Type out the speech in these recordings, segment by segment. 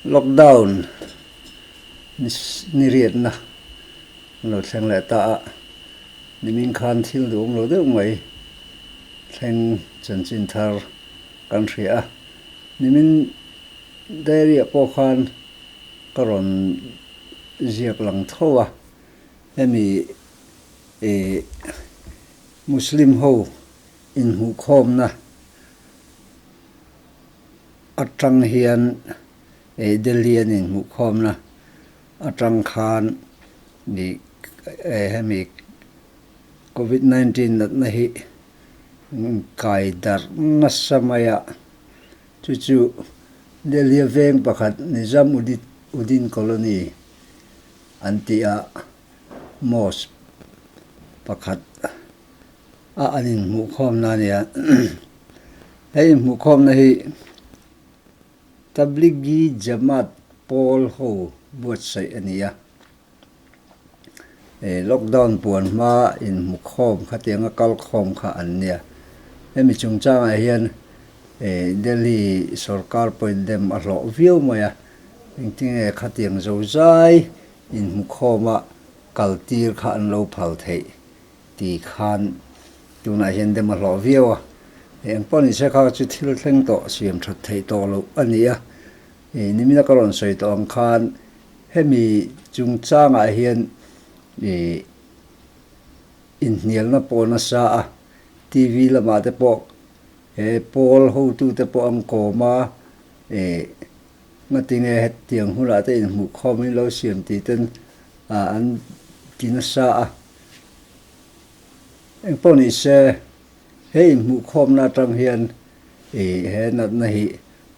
Lockdown ni riatna an lo thleng leh ta a, nimin khan thil duhawm lo deuh mai thleng chanchin thar kan hria a. Nimin diary ah pawh khan ka rawn ziak lang tho a, hemi ih Muslim ho inhmuhkhawmna atang hian ih Delhi an inhmuhkhawmna atang khan ih hemi Covid 19 natna hi kai darh nasa mai a, chu chu Delhi a veng pakhat Nizam Uddin Colony an tih a mosque pakhat a an inhmuhkhawmna a ni a. He inhmuhkhawmna hi Tablighi Jamaat pawl ho buatsaih a ni a. Lockdown puan hma inhmukhawm khatianga kalkhawm kha an nia. Hemi chungchangah hian Delhi sorkar pawhin dem a hlawh viau mai a, engtinge khatiang zozai inhmukhawma kaltir kha an lo phal theih ti khan tunah hian dem a hlawh viau a. Eng pawh nise kha chu thil thleng tawh siam that theih tawh loh a ni a. Nimina ka rawn sawi tawh ang khan hemi chungchangah hian ih inhnialna pawh nasa a, TV lamah te pawh he pawl hotute pawh an kawm a, ih ngatinge hetiang hunah te inhmuhkhawm in lo siam tih ten an ti nasa a. Engpawh ni se, he inhmuhkhawmna atang hian ih he natna hi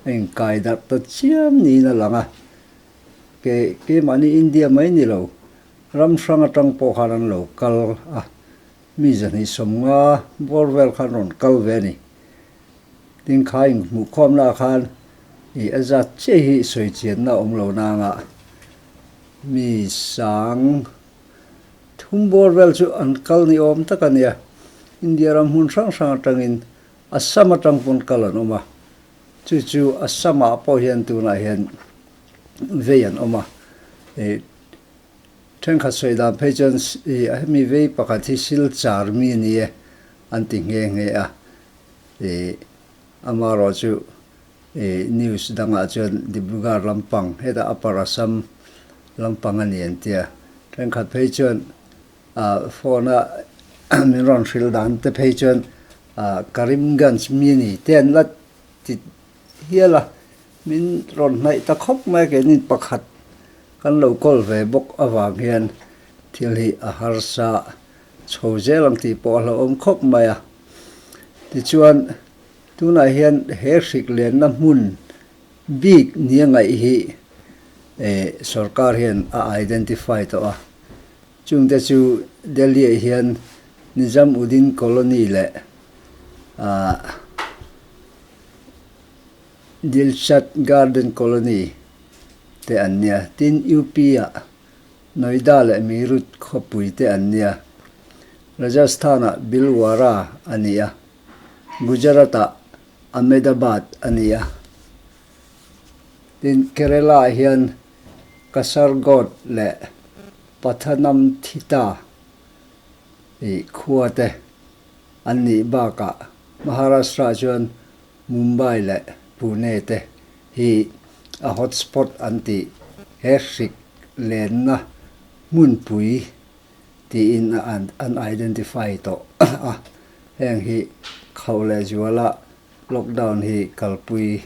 a inkai darh ta chiam niin a lang a. Ke keimahni India mai ni lo, ram hrang atang pawh khan an lo kal a, mi 250 bawr vel khan rawn kal ve a ni. Tin kha inhmuhkhawmna ah khan ih a zat chiah hi sawi chianna a awm lo nanga mi sang Thum bawr vel chu an kal ni awm tak a nia. India ram hmun hrang hrang atangin Assam atang pawn kal an awm a. Chu chu Assam ah pawh hian tunah hian vei an awm a. Ih thenkhat sawi dan phei chuan ih hemi vei pakhat hi Silchar mi a ni e an ti nghe nghe a. Ih amaherawh chu Ih news dangah chuan Dibrugarh lampang hetah Upper Assam lampang a ni an tia. Thenkhat phei chuan ah phone a min rawn hrilh dan te phei chuan ah Karimganj mi a ni te an la ti hial a, min rawn hnaih ta khawp mai a keinin pakhat kan lo kawl ve bawk avang hian thil hi a harsa chho zel ang tih pawh a hlauhawm khawp mai a. Tichuan. Tunah hian he hrik lenna hmun bik nia ngaih hi sorkar hian a identify tawh a. Chungte chu Delhi-ah hian Nizamuddin Colony leh Dilshad Garden Colony te an nia. Tin, UP-ah Noida leh Meerut khawpui te an nia. Rajasthan-ah Bhilwara a ni a. Gujarat-ah Ahmedabad a ni a. Tin, Kerala-ah hian Kasargod leh Pathanamthitta ih khua te an nih bakah Maharashtra-ah chuan Mumbai leh Pune te hi a hotspot an tih he hrik lenna hmunpui tiin an identify tawh a, heng hi khauh leh zuala lockdown hi kalpui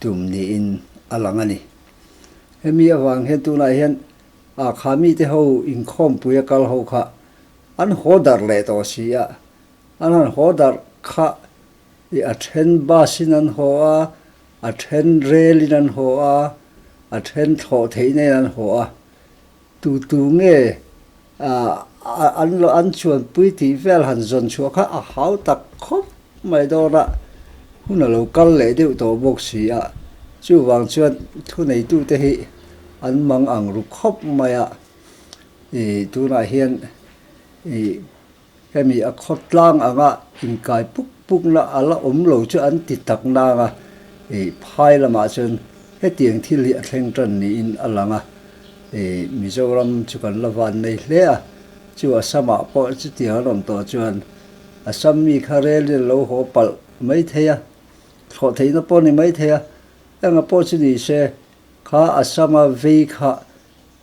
tum niin a lang a ni. Hemi avang hian tunah hian a kha mite ho inkhawmpui a kal ho kha an haw darh leh tawh si a, an han haw darh kha i a then bus in an haw a, a then rail in an haw a, a then thlawh theihna in an haw a. Tu tu nge an lo an chuanpui tih vel han zawn chhuah kha a hau tak khawp mai dawn a, hun a lo kal leh deuh tawh bawk si a, chuvang chuan thuneitute hi an mang ang ru khawp mai a, ih tunah hian ih hemi a khawtlang anga inkai puk pukna a la awm lo chu an ti tak nang a, ih phai lamah chuan. Hetiang thil hi a thleng tan niin a lang a, ih Mizoram chu kan la van nei hle a, chu Assam ah pawh chutiang an awm tawh chuan Assam mi kha rel in a lo haw palh mai thei a, thlawh theihna pawh a ni mai thei a, enga pawh chu ni se kha Assam a vei kha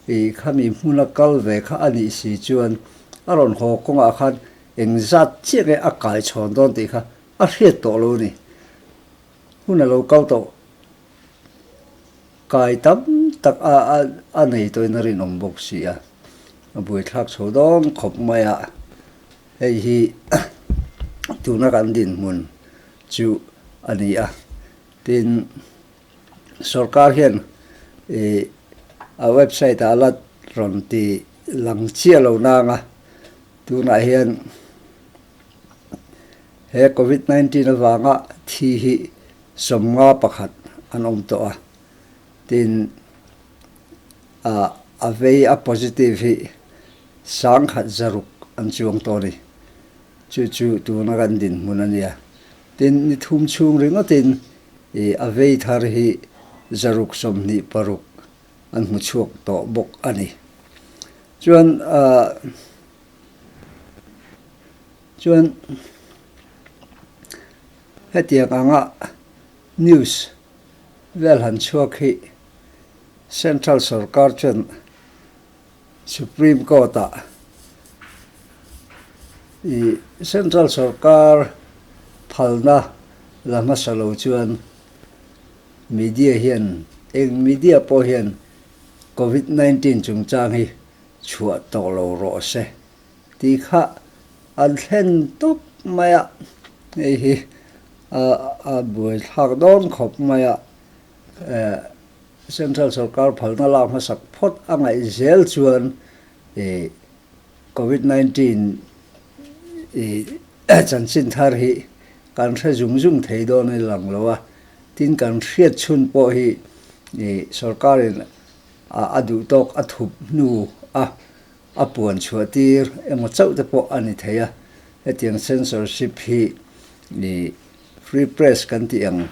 ih khami hmuna kal ve kha a nih si chuan a rawn haw kawngah khan engzat chiah nge a kai chhawn dawn tih kha a hriat tawh lo a ni. Hun a lo kal tawh. Kai tam tak a a nei tawhin a rinawm bawk si a, a buaithlak chho dawn khawp mai a, hei hi tuna kan dinhmun chu a ni a. Tin, sorkar hian ih a website ah la rawn ti lang chiah lo nang a, tunah hian he covid 19 avanga thi hi 51 an awm tawh a, tin ah a vei a positive hi 1600 an chuang tawh a ni. Chu chu tuna kan dinhmun a nia. Tin ni thum chhung ringawtin ih a vei thar hi 626 an hmu chhuak tawh bawk a ni. Chuan ah chuan. Hetiang anga news vel han chhuak hi Central sorkar chuan Supreme Court ah ih Central sorkar phalna la hmasa lo chuan media hian eng media pawh hian Covid 19 chungchang hi chhuah tawh lo rawh se tih kha an thlen tawp mai a, hei hi a buaithlak dawn khawp mai a, Central sorkar phalna lak hmasak phawt a ngaih zel chuan ih Covid 19 ih chanchin thar hi kan hre zung zung thei dawn a lang lo a, tin kan hriat chhun pawh hi ih sorkarin a duh tawk a thup hnu a. A puan chhuah tir emaw chauh te pawh a ni thei a, hetiang censorship hi ih free press kan tih ang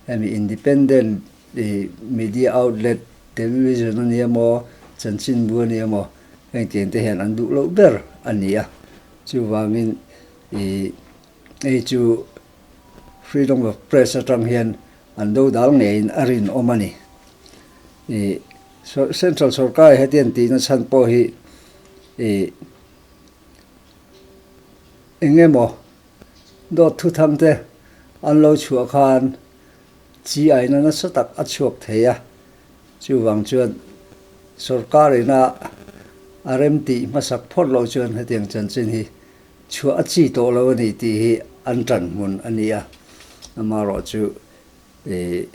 hemi independent ih media outlet television a ni emaw chanchinbu a ni emaw hengtiang te hian an duh loh ber a ni a, chuvangin ih hei chu freedom of press atang hian an do dal ngeiin a rinawm a ni. Ih. Central sorkar hetiang tihna chhan pawh hi ih eng emaw dawt thuthang te an lo chhuah khan chi aina nasa tak a chhuak thei a, chuvang chuan sorkar ina a rem tih hmasak phawt loh chuan hetiang chanchin hi chhuah a chi tawh lo a ni tih hi an tan hmun a ni a, amaherawhchu Ih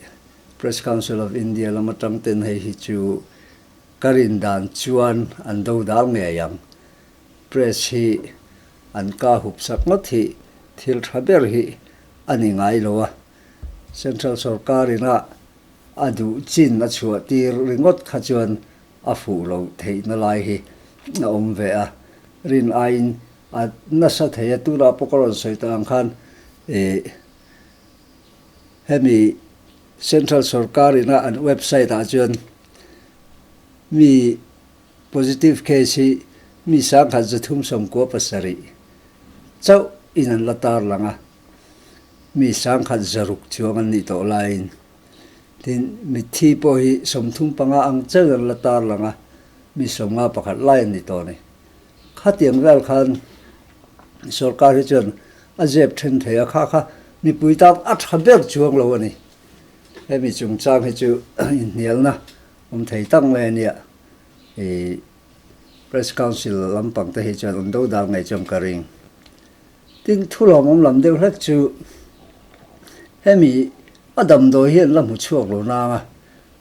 Press Council of India lam atang ten hei hi chu ka rin dan chuan an do dal ngei ang. Press hi an ka hup sak ngawt hi thil tha ber hi a ni ngai lo a. Central sorkar ina a duh chin a chhuah tir ringawt kha chuan a fuh lo theihna lai hi a awm ve a. Rin aiin a nasa thei a, tunah pawh ka rawn sawi tawh ang khan ih Hemi Central sorkar ina an website ah chuan mi positive case hi mi 1397 chauh in an la tarlang a, mi 1600 chuang an nih tawh laiin tin mitthi pawh hi 35 ang chauh in an la tarlang a, mi 51 lai an ni tawh a ni. Khatiang vel khan sorkar hi chuan a zep then thei a, kha kha mipui tan a tha ber chuang lo a ni. Hemi chungchang hi chu inhnialna awm thei tak mai a nia. Ih Press Council lampang te hi chuan an do dan ngei chuan ka ring. Tin, thu lawmawm lam deuh hlek chu hemi a damdawi hi an la hmu chhuak lo nang a,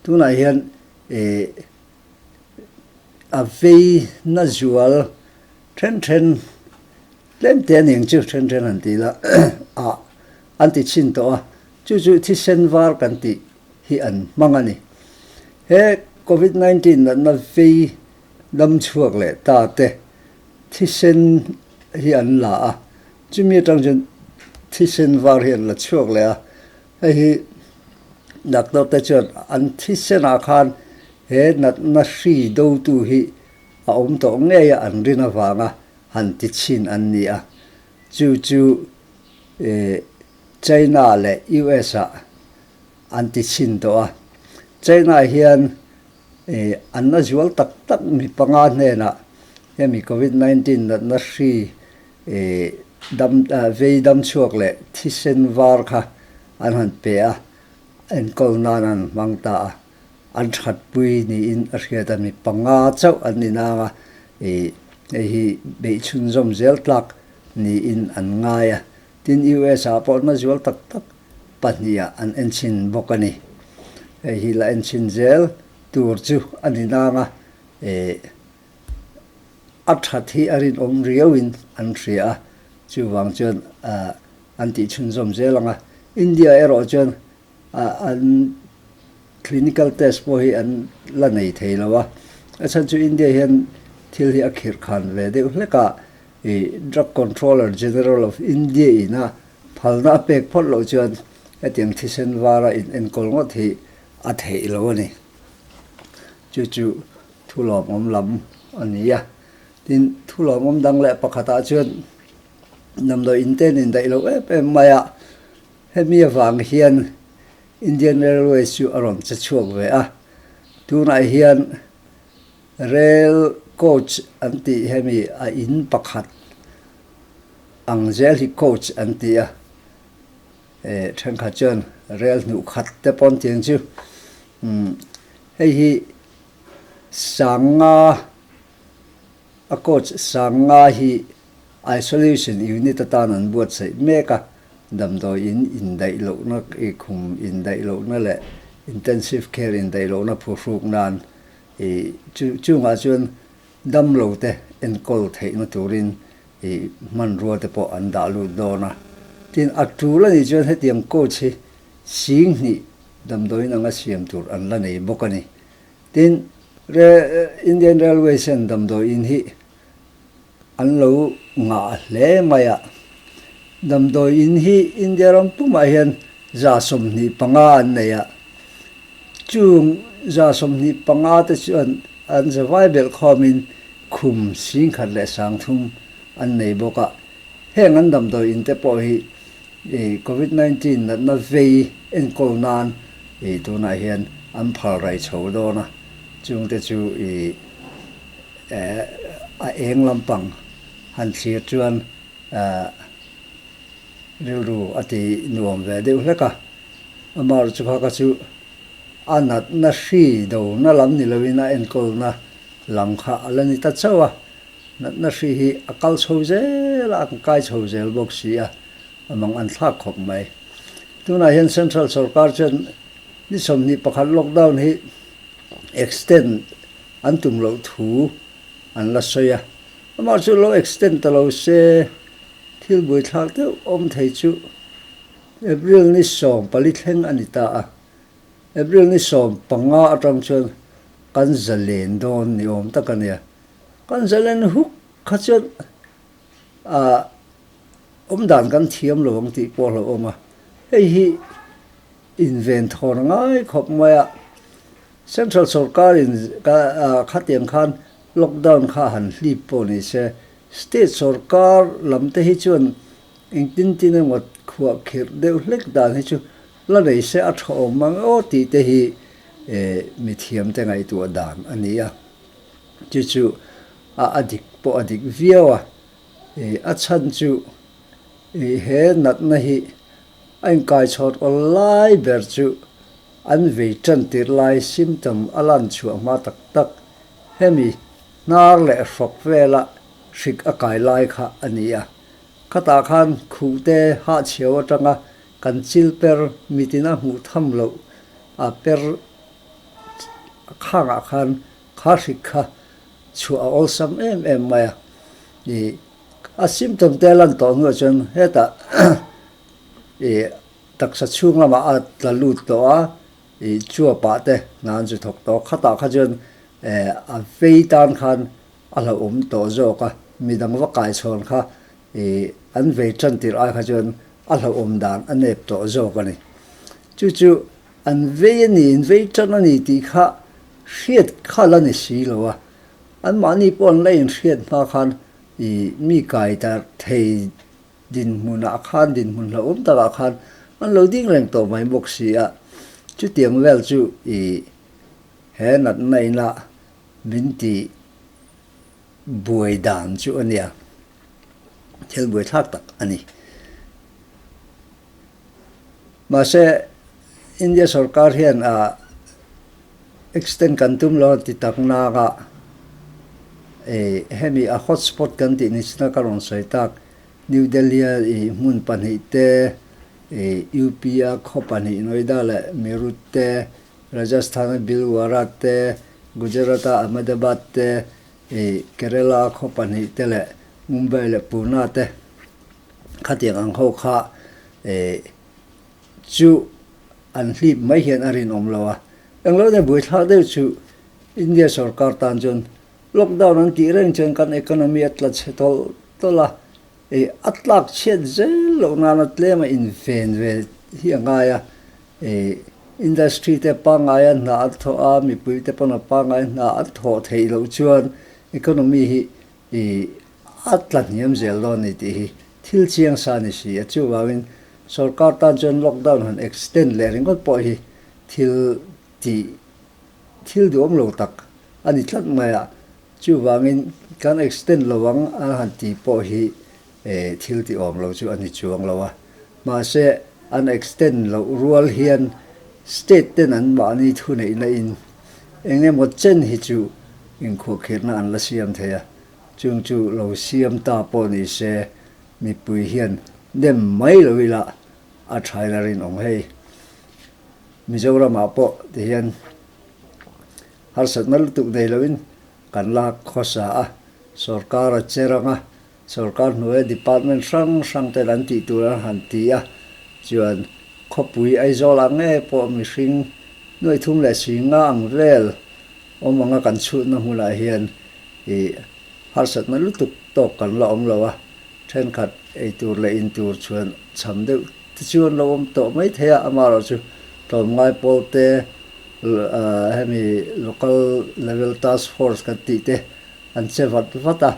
tunah hian ih a vei na zual then then tlem te a ning chu then then han ti ila ah an ti chhin tawh a, chu chu thisen var kan tih hi an hmang a ni. He covid 19 natna vei dam chhuak leh ta te thisen hi an la a, chumi atang chuan thisen var hi an la chhuak leh a, hei hi. Doctor te chuan an thisenah khan he natna hri dotu hi a awm tawh ngei a an rin avanga han ti chhin an ni a. Chu chu China leh US ah an ti chhin tawh a. China hian an na zual tak tak mi panga hnenah hemi Covid 19 natna hri dam vei dam chhuak leh thisen var kha an han pe a, enkawl nan an hmang ta a, an thatpui niin a hriat a, mi panga chauh an ni nang a, ih hei hi beih chhunzawm zel tlak niin an ngai a, tin US ah pawh na zual tak tak pahnih ah an enchhin bawk a ni. Hei hi la enchhin zel tur chu a ni nang a, ih a that hi a rinawm riauin an hria a, chuvang chuan ah an tih chhunzawm zel ang a. India erawh chuan an clinical test pawh hi an la nei thei lo a, a chhan chu India hian thil hi a khirh khan ve deuh hlek a, ih Drug Controller General of India in a phalna a pek phawt loh chuan hetiang thisen vara in enkawl ngawt hi a theih lo a ni. Chu chu thu lawmawm lam a ni a. Tin, thu lawmawm dang leh pakhatah chuan Damdawi in te nen daih lo em em mai a, hemi avang hian Indian Railways chu a rawn che chhuak ve a, tunah hian rail coach an tih hemi a in pakhat ang zel hi coach an ti a, eh thenkhat chuan rail hnuh khat te pawh an ti ang chu, umm hei hi sanga A coach Sanga hi Isolation Unit atan an buatsaih mek a, damdawi in indaih lohna i khum indaih lohna leh Intensive Care indaih lohna phuhruk nan i chu chungah chuan damlo te enkawl theihna turin i hmanrua te pawh an dah lut dawn a. Tin, a tul a nih chuan hetiang coach hi sing hnih damdawiin anga siam tur an la nei bawk a ni. Tin, Indian Railways hian damdawi in hi an lo ngah hle mai a. Damdawi in hi India ram pumah hian 25 an nei a. Chung 25 te chuan an zavai belh khawmin khum 10,030 an nei bawk a. Heng an damdawi in te pawh hi Covid 19 natna vei enkawl nan tunah hian an phal rai chho dawn a, chungte chu a eng lampang han thlir chuan rilru a ti nuam ve deuh hlek a, amaherawhchu chu kha kha chu a natna hri dona lam ni loin a enkawlna lam kha a la ni ta chauh a. Natna hri hi a kal chho zel a, a kai chho zel bawk si a, a mang an thlak khawp mai. Tunah hian Central sorkar chuan ni 21 lockdown hi extend an tum loh thu an la sawi a, amah chu lo extend ta lo se thil buaithlak deuh awm thei chu April ni 14 thleng a ni ta a, April ni 15 atang chuan kan zalen dawn ni awm tak a nia. Kan zalen huk kha chuan ah awmdan kan thiam lo ang tih pawh a hlauhawm a, hei hi inven thawn a ngai khawp mai a, Central sorkarin khatiang khan lockdown kha han hlip pawh ni se, State sorkar lam te hi chuan engtin tin emaw khuah khirh deuh hlek dan hi chu la nei se a tha awm mang aw tih te hi mithiamte ngaihtuah dan a ni a. Chu chu a a dik pawh a dik viau a, ih a chhan chu ih he natna hi a inkaichhawt awl lai ber chu an vei tan tirh lai symptom a lan chhuah hma tak tak hemi hnar leh hrawk vela hrik a kai lai kha a ni a. Khatah khan khuh te hahchhiau atanga kan chil per mitin a hmuh tham loh a per khangah khan Kha hrik kha chhuah a awlsam em em mai a, ih a symptom te a lan tawh hnuah chuan hetah ih taksa chhung lamah a tla lut tawh a, ih chuapah te hna an zu thawk tawh a, khatah kha chuan eh a vei tan khan a hlauhawm tawh zawk a, midang va kai chhawn kha ih an vei tan tirh ai kha chuan a hlauhawm dan a nep tawh zawk a ni. Chu chu. an vei a ni, an vei tan a ni tih kha hriat kha la ni si lo a. Anmahni pawh an la inhriat hma khan ih mi kai darh thei dinhmunah khan, dinhmun hlauhawm takah khan an lo ding reng tawh mai bawk si a. Chutiang vel chu ih he natna ina min tih buai dan chu a nia, thil buaithlak tak a ni. Mahse, India sorkar hian a extend kan tum lo a ti tak nanga ih hemi a hotspot kan tih ni china ka rawn sawi tak New Delhi-a ih hmun pahnih te, ih UP-a khaw pahnih Noida leh Meerut te, Rajasthan-a Bhilwara te, Gujarat-a Ahmedabad te, ih Kerala-a khaw pahnih te leh Mumbai leh Pune te khatiang ang ho kha ih chu an hlip mai hian a rinawm lo a. Englo deuh buaithlak deuh chu India sorkar tan chuan lockdown an tih reng chuan kan economy a tla chhe tawlh tawlh a, ih a tlak chhiat zel loh nana tlem a inven ve hi a ngai a. Ih industry te pangngaia hna an thawh a, mipui te pawn a pangngai hna an thawh theih loh chuan economy hi ih a tla hniam zel dawn a ni tih hi thil chiang sa a ni si a. Chuvangin sorkar tan chuan lockdown han extend leh ringawt pawh hi thil tih thil duhawm lo tak a ni tlat mai a. Chuvangin kan extend lo ang an han tih pawh hi thil tih awm lo chu a ni chuang lo a. Mahse an extend loh rual hian state ten an mahni thuneihna in eng emaw chen hi chu inkhuahkhirhna an la siam thei a, chung chu lo siam ta pawh ni se mipui hian nem mai lo ila a thain a rinawm hei. Mizoramah pawh tihian harsatna lutuk nei loin kan la khawsa a, sorkar a che rang a, sorkar hnuaia department hrang hrang ten an tih tur an han ti a, chuan khawpui Aizawlah nge pawh mihring nuaih thum leh si nga ang vel awm anga kan chhutna hmunah hian ih harsatna lutuk tawk kan la awm lo a, thenkhat eitur leh intur chuan cham deuh te chu an lo awm tawh mai thei a, amaherawhchu tlawmngai pawl te hemi local level task force kan tih te an che vat vat a,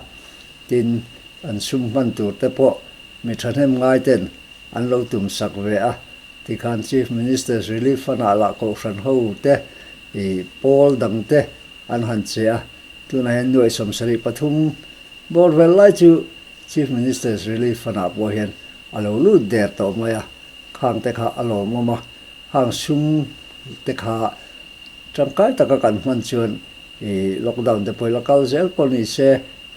tin an sum hman tur te pawh mi thahnem ngai ten an lo tum sak ve a, tikhan Chief Minister's Relief Fund ah lah kohhran ho te ih pawl dang te an han che a, tunah hian nuaih 73 bawr vel lai chu Chief Minister's Relief Fund ah pawh hian a lo lut der tawh mai a, khang te kha a lawmawm a, hang sum te kha tangkai taka kan hman chuan ih lockdown te pawh hi la kal zel pawh ni se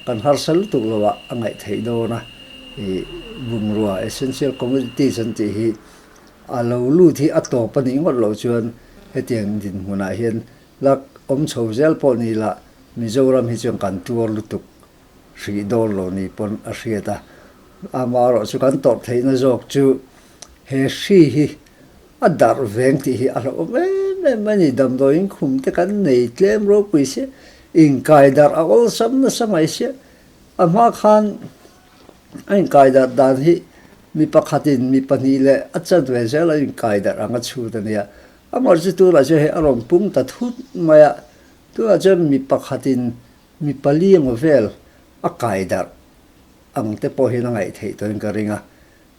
kan harsa lutuk lo ah a ngaih theih dawn a, ih bungrua essential commodities an tih hi a lo lut hi a tawp a nih ngawt loh chuan hetiang dinhmunah hian la awm chho zel pawh ni lah Mizoram hi chuan kan tuar lutuk hrih dawn lo ni pawn a hriat a, amaherawh chu kan tawrh theihna zawk chu he hri hi a darh veng tih hi a hlauhawm em em a ni. Damdawiin khum te kan nei tlem ropui sia, inkai darh a awlsam nasa mai sia, a hma khan a inkai darh dan hi mi pakhatin mi pahnih leh a chanve zel a inkai darh ang a chhut a nia. Amaherawhchu tunah chuan hei a rawn pung ta thut mai a, tunah chuan mi pakhatin Mi pali emaw vel a kai darh ang te pawh hian a ngaih theih tawhin ka ring a.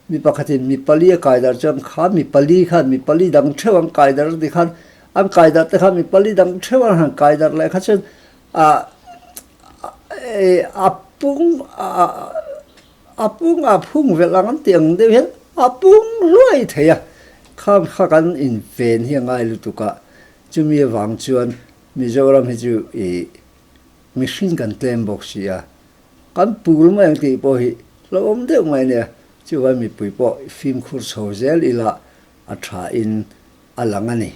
Mi pakhatin mi pali a kai darh chuan kha mi pali khan mi pali dang theuh an kai darh ti khan an kai darh te khan mi pali dang theuh an han kai darh leh kha chuan ah a pung a pung a phung velh ang an tih ang deuh hian a pung hluai thei a. Khang kha kan inven hi a ngai lutuk a, chumi avang chuan Mizoram hi chu ih mihring kan tlem bawk si a, kan pul mai ang tih pawh hi hlauhawm deuh mai a nia, chuvang mipui pawh fimkhur chho zel ila a tha in a lang a ni.